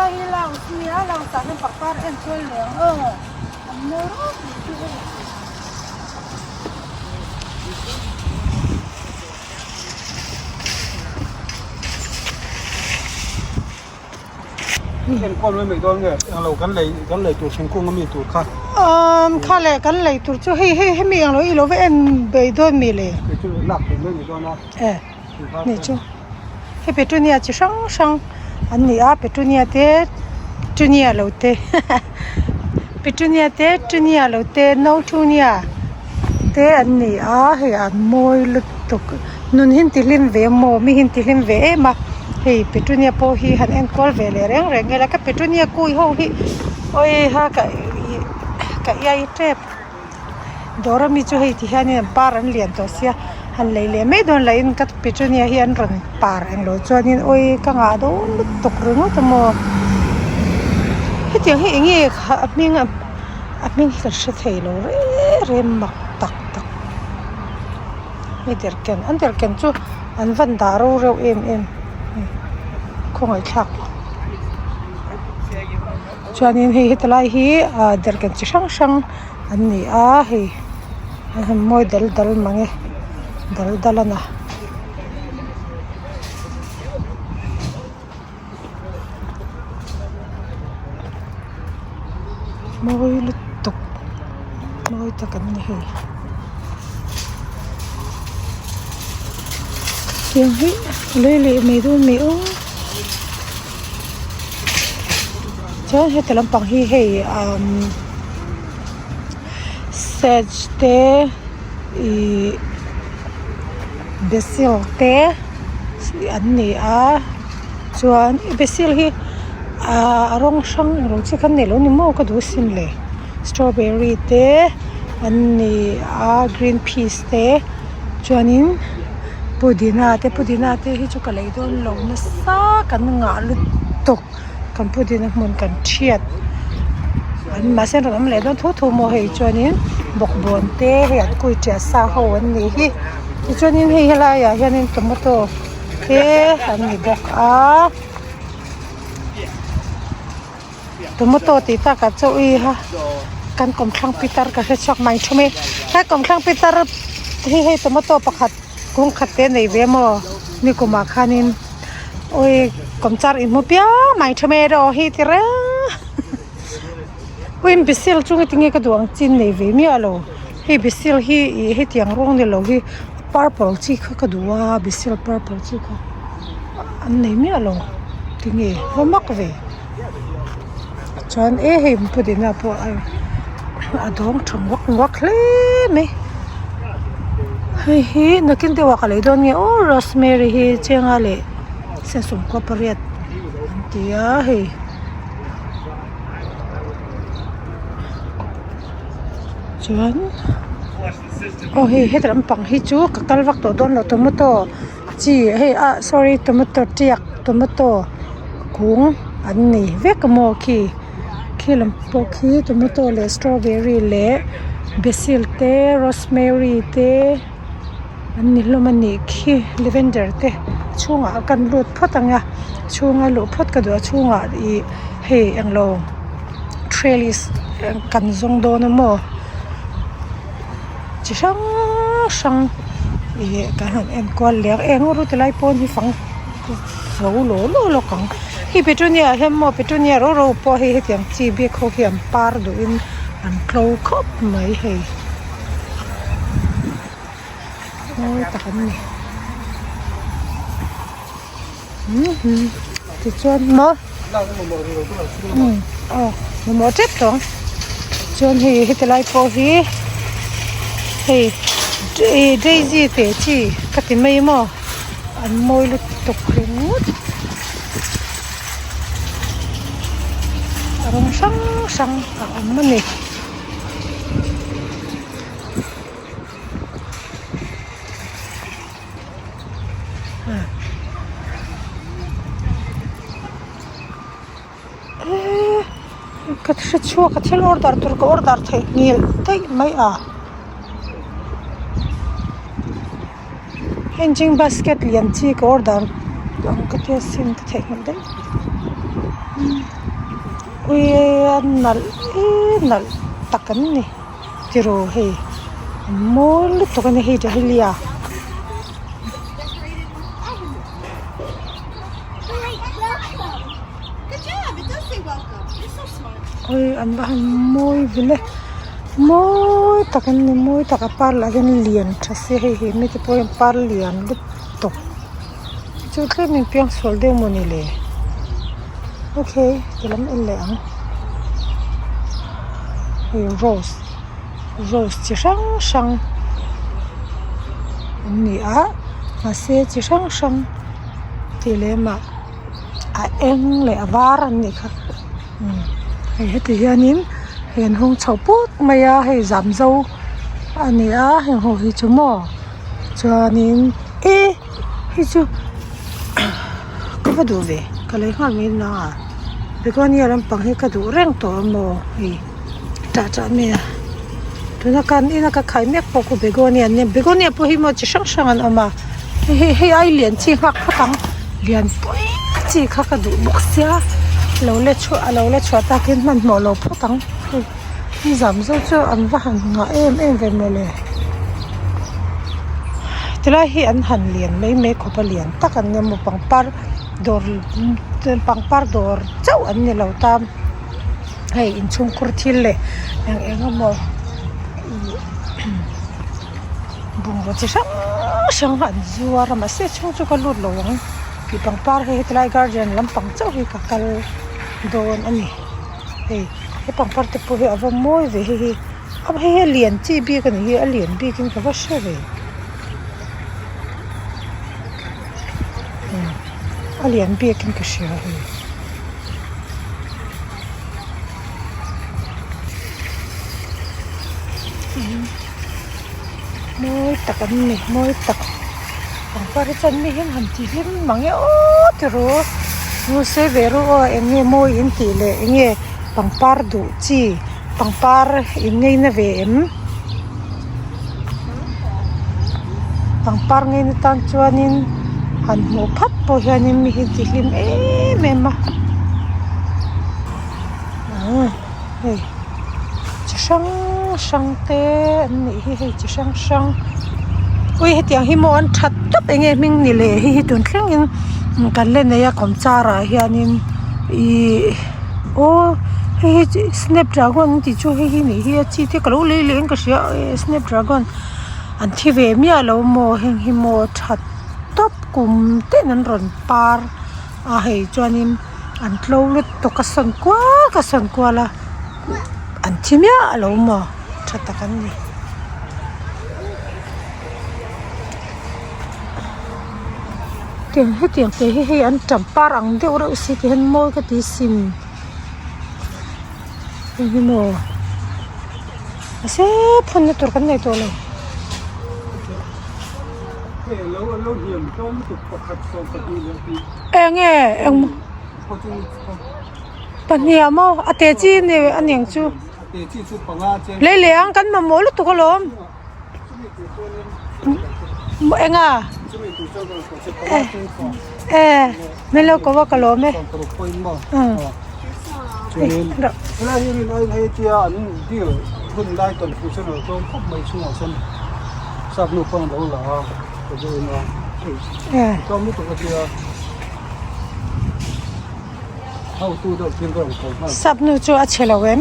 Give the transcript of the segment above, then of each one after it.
Helai hi lounge a nia, lounge ah hian pangpar en chuan leh ang aw, an mawi ropui chu hei. Enkawl mai mai dawn nge englo kan lei kan lei tur thingkung ami tur kha. Umm kha leh kan lei tur chu hei hei hemi englo i lo va en bei dawn mi le. Kei chu lak tur mai ni dawn a. E ni chu hei petunia chi hrang hrang an ni a petunia te tunia lo te petunia te tunia lo te no tunia te an ni a hei an mawi lutuk nun hi an ti hlim ve maw mi hi an ti hlim ve em a hei petunia pawh hi han enkawl ve leh reng reng ila ka petunia kui ho hi awiha ka ih ka iai tep. Dawr ami chu hei ti hianin an par an lian tawh sia han lei leh mai dawn lah in ka petunia hi an rawn par englo chuanin awi ka ngah dawn lutuk ringawt a maw hetiang hi eng nge a hming a hming hi ka hre thei lo reng reng mak tak tak hei derhken an derhken chu an van dah ro reuh em em khawngaih thlak. Chuanin hei heti lai hi ah derhken chi hrang hrang an ni a hei an han mawi dal dal mang e dal dal a na. Mawi lutuk mawi tak an ni hei. Tiang hi lei leh mai dawn mai aw. Chuan heti lampang hi hei umm sage te ihh basil te an ni a chuan basil hi ahh a rawng hrang eng chi kha an neilo ni maw ka duh asin le strawberry te an ni a green peas te chuanin. Pudina te pudina te hi chu ka lei dawn lo nasa kan ngah lutuk kan pudina hmun kan thiat an mahse an rawn awm leh dawn thu thu maw hei chuanin bawkbawn te hei an kui tiah sa ho an nih hi tichuanin hei helaiah hianin tomato te an ni bawk a tomato tih takah chaw i ha kan kawmthlang pitar ka hre chhuak mai thum e he kawmthlang pitar hi hei tomato pakhat kung khat te nei ve maw nikumah khanin awi kawmchar inhmu piang mai thum e rawh hi ti reng uin basil chu engtin nge ka duh ang chin nei ve miah lo hei basil hi ih hetiang rawng ni lo hi purple chi kha ka duh a basil purple chi kha an nei miah lo tinge va mak ve chuan e hei pudina pawh a dawng tha nguak nguak hle mai hei hi nakin deuhah ka lei dawn nge aw rosemary hi chenga leh sensawm kua pariat an ti a hei. Chuan aw hei heti lampang hi chu ka kal vak tawh dawn lo tomato chi hei ah sorry tomato tiak tomato kung an nei vek a maw khi khi lam pawh khi tomato leh strawberry leh basil te rosemary te an ni hlawm a nih khi lavender te chhungah kan lut phawt ang a chhunga luh phawt ka duh a chhungah ih hei englo trellis kan zawng dawn a maw chi hrang hrang ih kan han en kual leh ang eng ru ti lai pawn hi fang zo law law lawk ang hei petunia ah hian maw petunia ro ro pawh hei hetiang chi bik ho hi an par duhin an tlo khawp mai hei. Mawi tak an ni tichuan maw aw mamawh tep tawh ang chuan hei heti lai pawh hi hei daisy teh chi ka ti mai maw an mawi lutuk ringawt a rawng hrang hrang a awm a ni. Ka hre chhuak a thil order tur ka order theih nghilh daih mai a heng basket lian chi ka order ang ka tia sin ka theihnghilh daih. Ui a nalh em nalh tak an ni tiraw hei an mawi lutuk a ni hei dahlia. Ui an va han mawi vil e mawi tak an ni mawi tak a par lah hian lian tha se hei he mite pawh hian par lian lutuk chu tlem in piang sual deuh mawni le okay ti lam en leh ang hei rose rose chi hrang hrang an ni a mahse chi hrang hrang tih lem ah a eng leh a var an nih kha umm hei heti hianin hei an hung chho put mai a hei zam zo a ni a heng ho hi chu maw chuanin e hei chu ka va duh ve ka lei nghal mai na a begonia lampang hi ka duh reng tawh a maw hei tah tah mai a tuna kan ina ka khai mek pawh khu begonia an nia begonia pawh hi maw chi hrang hrang an awm a hei hei hei ai lian chi nghak phawt ang lian pui chi kha ka duh bawk sia lo la chhuah a lo la chhuah takin hmanhmawh lo phawt ang hei hi zam zawk chu an va han ngah em em ve mawle tilai hi an han lian mai mai khawp a lian tak an nia maw pangpar dawr pangpar dawr chauh an ni lo ta. Hei inchhungkhur thil leh eng eng emaw ih bungraw chi hrang hrang an zuar a mahse chhung chu ka lut lo ang tih pangpar hei hetilai garden lampang chauh hi ka kal dawn a ni hei he pangpar te pawh hi a va mawi ve hei hi hei hi a lian chi bik a ni hi a lian bik in ka va hre ve a lian bik in ka hria hei. Mawi tak an ni mawi tak pangpar hi chuan mi hian han ti hlim mang e aw tiraw nu sei ve rawh aw eng nge mawi in tih leh eng nge pangpar duh chi pangpar in ngei na ve em pangpar ngei na tan chuanin han hmuh phat pawh hianin mi hi ti hlim em em a hei chi hrang hrang te an nih hi hei chi hrang hrang ui hetiang hi maw an that tawp eng nge hming ni leh hei hi tun thlengin kan la nei a kawmchar ah hianin ihh aw hei hi snap dragon an tih chu hei hi nih hi a chi te ka lo lei leh in ka hria snap dragon an thi ve miah lo maw heng hi maw that tawp kum ten an rawn par a hei chuanin an tlo lutuk a sawn kual ka sawn kual a an thi miah lo maw tha tak an ni. Tiang hetiang te hi hei an tam par ang deuh reuh si ti hian mawi ka ti sin hei hi maw mahse phunna tur kan nei tawh lo. Eng nge eng pahnih ah maw a te chi a ni aniang chu lei leh ang kan mamawh lutuk alawm. Eng a e min lo ko a ka lawm e sap nu chu a chhe lo em.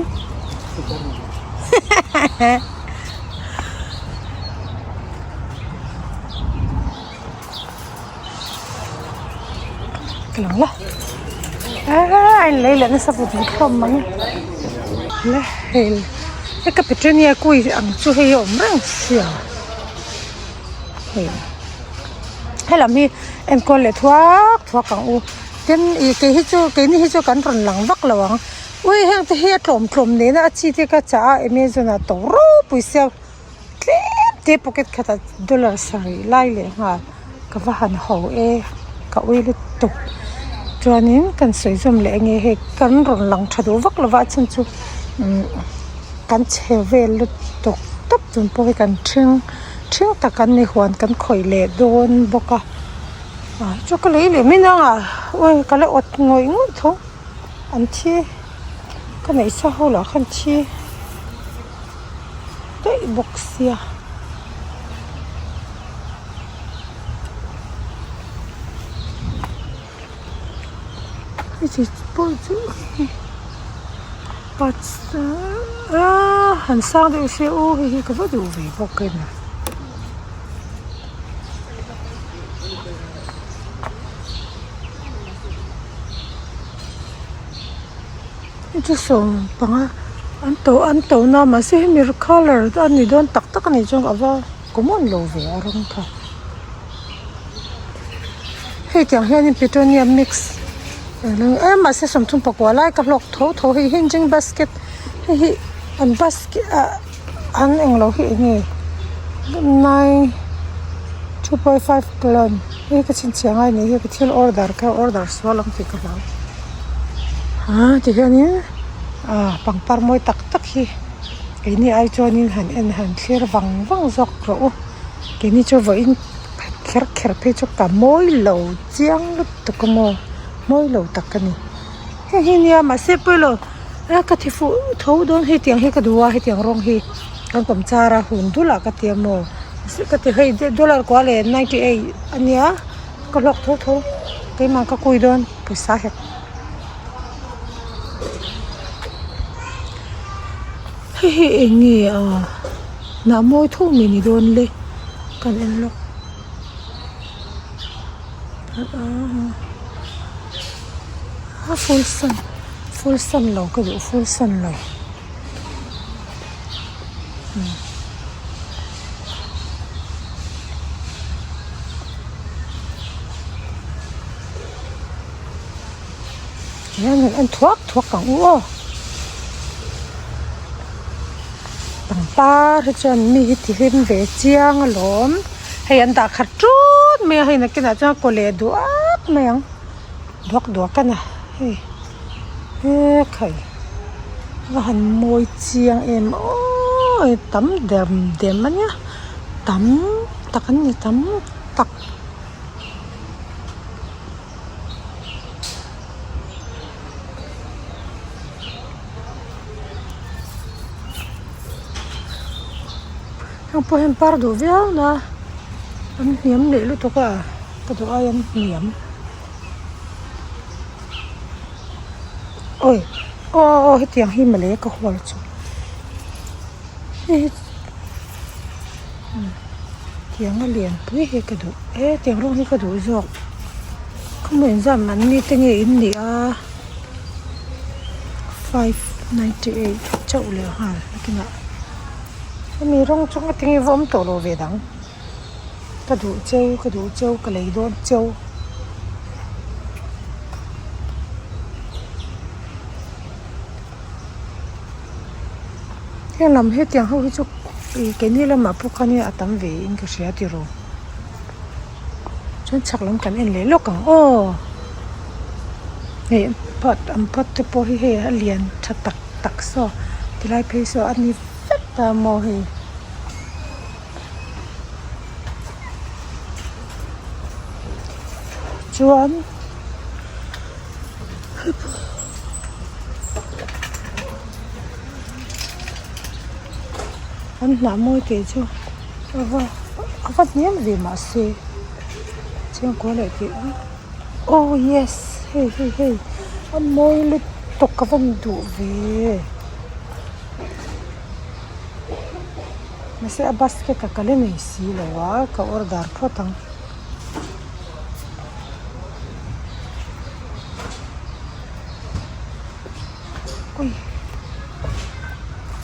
Ka lang la a in lei leh nasa vut vut hlawm mang le hei he ka petunia kui ang chu hei a awm reng sia hei helam hi enkawl leh thuak thuak ang u tin ih kei hi chu keini hi chu kan rawn lang vak lo ang. Ui heng te hi a tlawm tlawm nena a chi te ka chah a amazon ah to ropui sia tlem te pocket khat ah dollar sarih lai leh nghal ka va han ho e ka ui lutuk chuanin kan sawi zawm leh ange hei kan rawn lang tha duh vak lova a chhan chu umm kan chhe vel lutuk tawp chung pawh hi kan ṭhing ṭhing tak an ni huan kan khawih leh dawn bawk a ah chu ka lei leh mai nang ah ui ka la awt ngawih ngawih tho. An thi ka neih sa ho lah khan thi daih bawk sia. Heti pawh chu han sang deuh se aw hei hi ka va duh ve bawk em. Chu sawmpanga an to an to na mahse hemi colour a ni dawn tak tak a nih chuan a va common lo ve a rawng kha hei tiang hianin petunia mix eng mahse 34 lai ka hlawk tho tho hei hinging basket hei hi an basket ah an englo hi eng nge nine 2.5 gallon hei ka chhinchhiah ngai ni hi ka thil order kha order sual ang tih ka hlau ah ti hianin ah pangpar mawi tak tak hi keini ai chuanin han en han thlir vang vang zawk rawh u keini chu vawiin kher kher phei chu ka mawi lo chiang lutuk a maw mawi lo tak a ni heng hi nia mahse pawilo a ka ti fuh tho dawn hei tiang hi ka duh a hetiang rawng hi kan kawm char a hun dulah ka ti a maw ka ti hei dollar kua leh 98 a nia ka hlawk tho tho keimah ka kui dawn pawisa hek. Hei hi eng nge a hnah mawi tho mai ni dawn le kan en lawk a full sun full sun lo ka duh full sun lo. Hian han en thuak thuak ang u aw pangpar hi chuan mi hi ti hlim ve chiang alawm hei an dah khat tut mai a hei nakinah chuan kaw leh duak mai ang duak duak a na hei he khai va han mawi chiang em aww tam dem dem a nia tam tak an ni tam tak. Heng pawh hian par duh viau na an hniam leh lutuk a ka duh ai an hniam awi aw aw hetiang hi mawle ka hual chu hei hi tiang a lian pui hi ka duh e tiang rawng hi ka duh zawk khawmaw inzam an mi te nge in nih a 598 chauh leh nghal nakinah hemi rawng chu nga tinge va awm tawh lo ve dang ka duh cheu ka duh cheu ka lei dawn cheu. Heng lam hetiang ho hi chu ih keini lamah pawh khan a tam ve in ka hria tiraw chuan chhak lam kan en leh lawk ang aw hei pot ang pot te pawh hi hei a lian tha tak tak saw tilai phei saw a ni vek ta maw hei. Chuan. An hnah mawi tih chu a va a va hniam ve mahse chhungkua leh tih a aw yes hei hei hei a mawi lutuk ka van duh ve mahse a basket a kal a nei silo a ka order phawt ang.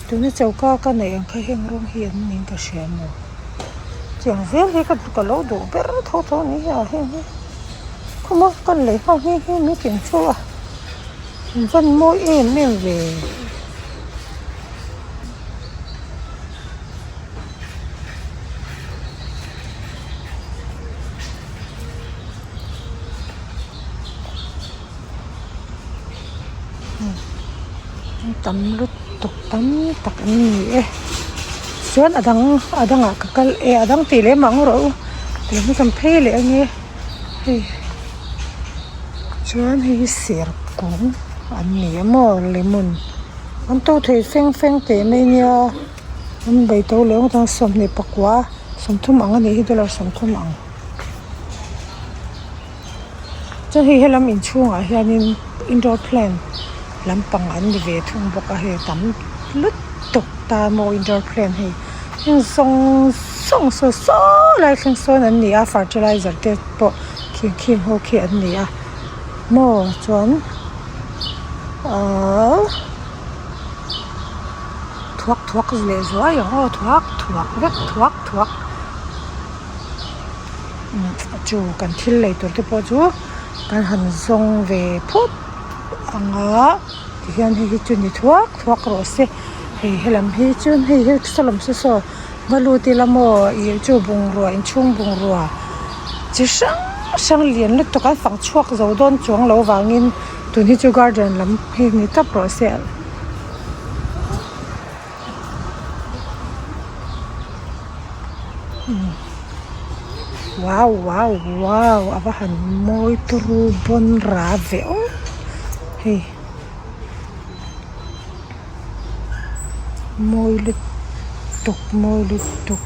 Tuna choka ka neih ang kha heng rawng hi an niin ka hria maw tiang zel hi ka lo duh ber tho tho a ni a heng hi khawmaw ka lei nghal nghe nghe mai tiang chu a an van mawi em em ve. Tam lutuk tam tak an ni e chuan a dang a dangah ka kal e a dang tih lem ang rawh u tih hi kan phei leh ange hei chuan hei hi serkawng. An ni a maw lemon an to thei feng feng teh mai nia an bei to leh ngawt ang 20 pakua 30 ang a nih hi dollar 30 ang chuan hei helam inchhungah hianin indoor plant lampang an ni ve thung bawk a hei tam lutuk ta maw indoor plant hei heng zawng zawng saw saw lai thleng sawn an ni a fertilizer te pawh khing khing ho khi an ni a. Maw chuan ahh thuak thuak leh zuai ang aw thuak thuak vek thuak thuak chu kan thil lei tur te pawh chu kan han zawng ve phawt ang a tihian hei hi chu ni thuak thuak rawh se hei helam hi chu hei hi sawlam saw saw va lut ila maw ih chu bungrua inchhung bungrua chi hrang hrang lian lutuk an fang chhuak zo dawn chuang lo vangin tun hi chu garden lam hi ni tawp rawh se. Wow wow wow a va han mawi turu bawn ra ve aw hei. Mawi lutuk mawi lutuk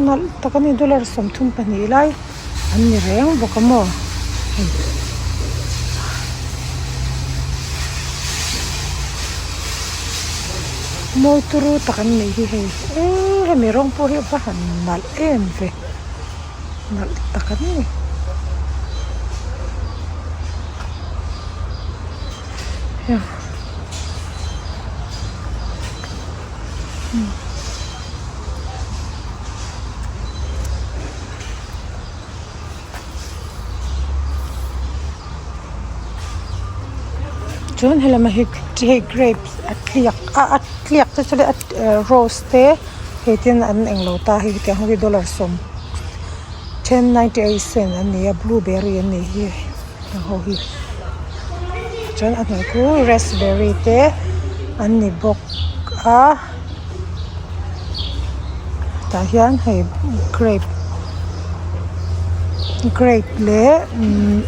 nalh tak a ni dollar 32 lai an ni reng bawk a maw hei. Mawi turu tak an nih hi hei eee hemi rawng pawh hi a va han nalh em ve. Nalh tak an ni. Chuan helama hi hei grapes a tliak a a tliak te chu le rose te hei tin an englo ta hei hetiang ho hi dollar sawm ten ninety eight cent an ni a blueberry an nih hi heng ho hi chuan a hnuai khu raspberry te an ni bawk a tah hian hei grape grape leh umm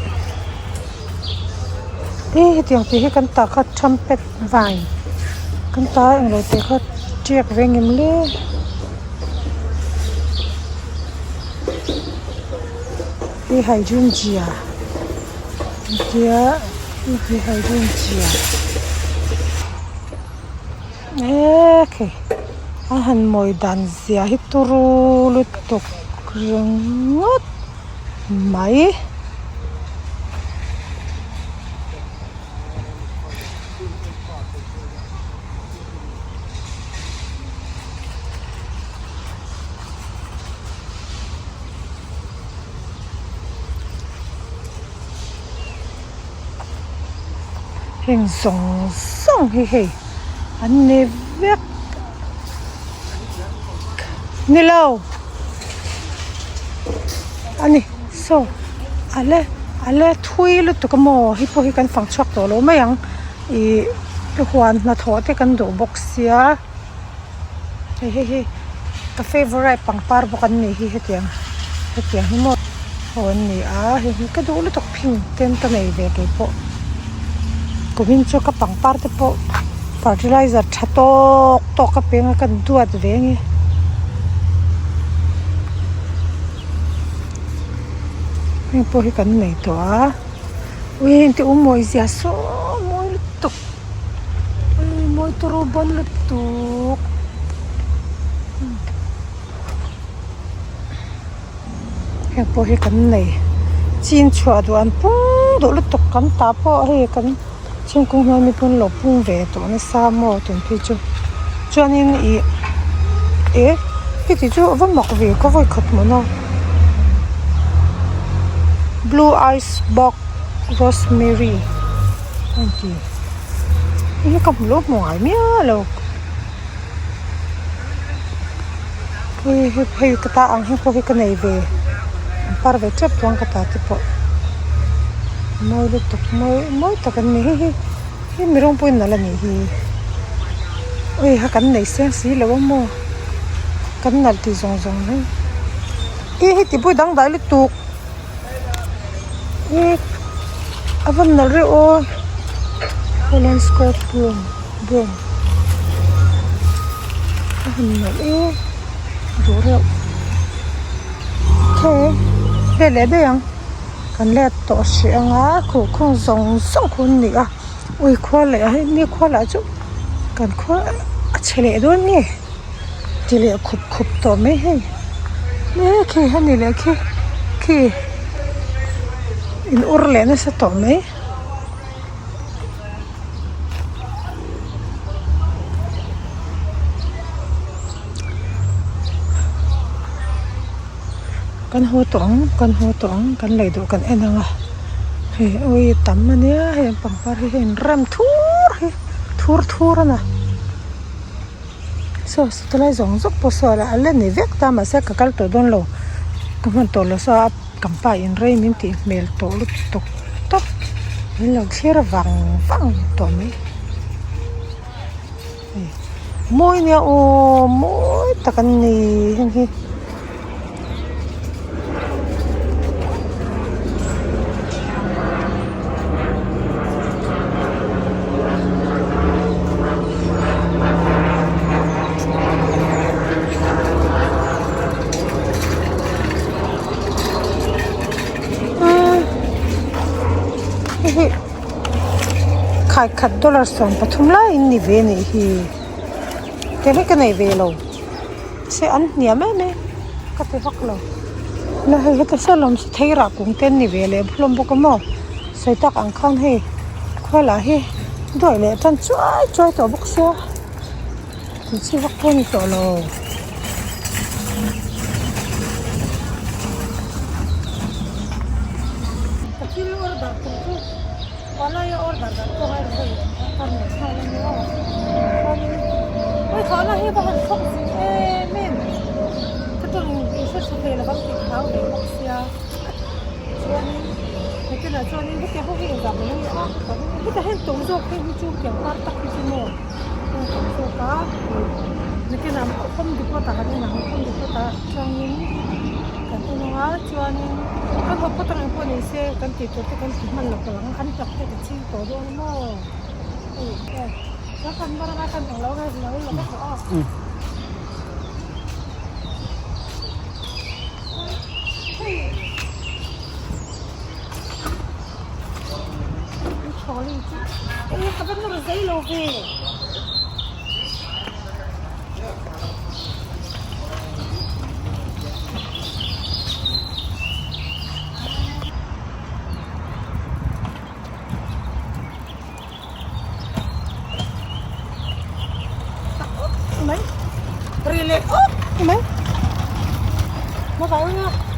ih hetiang tih hi kan tah kha trumpet vine kan ta englo tih kha tiak ve ngem le. Hei hydrangea tia hei hydrangea eee khei a han mawi dan zia hi turu lutuk ringawt mai. Heng zawng zawng hi hei an ni vek ni lo a ni saw a la a la thui lutuk a maw hei pawh hi kan fang chhuak tawh lo mai ang ih huan hnathawh te kan duh bawk sia. Hei hei hi ka favourite pangpar bawk an nih hi hetiang hetiang hi maw ho an ni a hei hi ka duh lutuk phing ten ka nei ve keipawh kumin chu ka pangpar te pawh fertilizer tha tawk tawk a peng a ka duat ve ang e. Heng pawh hi kan nei tawh a ui heng te u mawi zia saw mawi lutuk. Mawi turu bawn lutuk heng pawh hi kan nei chin chhuah duh an pung duh lutuk kan tah pawh hei kan chhungkung hnuai mi pawn lo pung ve tawh nasa maw tun phei chu chuanin ih eh heti chu a va mak ve ka vawi khat hmuh na blue ice box rosemary. A inti hei hi ka hmu lo hmu ngai miah lo hei hi hei ka ta ang hi pawh hi ka nei ve an par ve tep chuan ka ta te pawh mawi lutuk mawi mawi tak an ni hei hi hei mi rawng pawhin nalh a nih hi ui ha kan nei seng si lo a maw kan nalh tih zawng zawng hi ih heti pawh dangdai lutuk. E a va nalh reuh aw Holland square broom broom a han nalh e duh reuh khaw vel leh daih ang kan let tawh hrih ang a khuhkhawng zawng zawng khu an ni a ui khua leh a hei ni khua lah chu kan khua a chhe leh dawn nge ti leh khup khup tawh mai hei e khi a ni leh khi khi in ur leh nasa tawh mai. Kan haw tawh ang kan haw tawh ang kan lei duh kan en ang a hei ui tam a nia hei an pangpar hi hei an rem thur hi thur thur a na saw tilai zawng zawng pawh saw a la ni vek ta mahse ka kal tawh dawn lo ka hman tawh lo saw a kan pa in rei min tih hmel tawh lutuk tawp min lo thlir vang vang tawh mai. Mawi nia aw mawi tak an ni heng hi. Khai khat dollar 13 laiin ni ve anih hi tiang hi ka nei ve lo se an hniam em em ka ti vak lo la hei heta sawn lawm thei rah kung te an ni ve leh hlawm bawk a maw sawi tak ang khan hei khuala hi duai leh tan chuai chuai tawh bawk sia tih chi vak pawh a ni tawh lo. Palai a order dan pawh a hei a rawn nghal a nia chuanin hei thawhna hi va han thawk zing em em ka tawng in hre tha thei lovang tih hlau ve bawk sia chuanin nakinah chuanin hetiang ho hi engzah mai a ni a hetah hian tawng zawk phei hi chu tiang par tak hi chu maw a tawng zawk a nakinah home depot ah kan en ang home depot ah chuanin kan en ang a chuanin kan haw phawt ang engpawh ni se kan tih tur te kan ti hman lo palh ang an tak te ka ching tawh dawn a maw hei e chuan kan bar anga kan englo nge lo la vek rawh aw. Trolley chu eng ka va nawr zei lo ve. Mai ri leh awk mai. Nó vào nha.